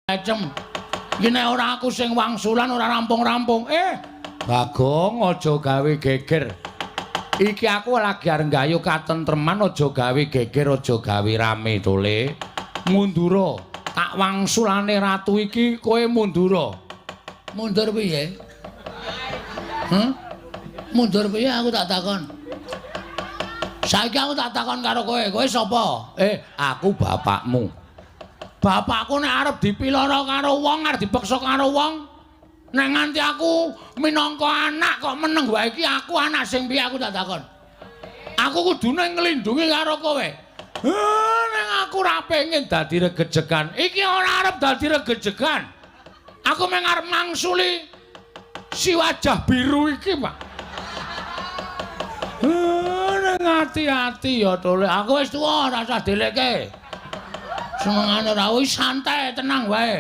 Ecem. Iki nek ora aku sing wangsulan ora rampung-rampung. Bagong, aja gawe geger. Iki aku lagi arep nggayuh katentreman, aja gawe geger, aja gawe rame tole. Mundura. Tak wangsulane ratu iki kowe mundura. Mundur piye? Hah? Mundur piye aku tak takon. Saiki aku tak takon karo kowe, kowe sapa? Aku bapakmu. Bapakku nek arep dipiloro karo wong, arep dipeksa karo wong, nek nganti aku minangka anak kok meneng wae iki aku anak sing piye aku tak takon. Aku kudune nglindungi karo kowe. Nek aku ora pengen dadi regejegan. Iki ora arep dadi regejegan. Aku mung arep mangsuli si wajah biru iki, Pak. Ning ati-ati ya, Tole. Aku wis tuwa, ora usah dilekke. Senengane ora wis santai, tenang wae.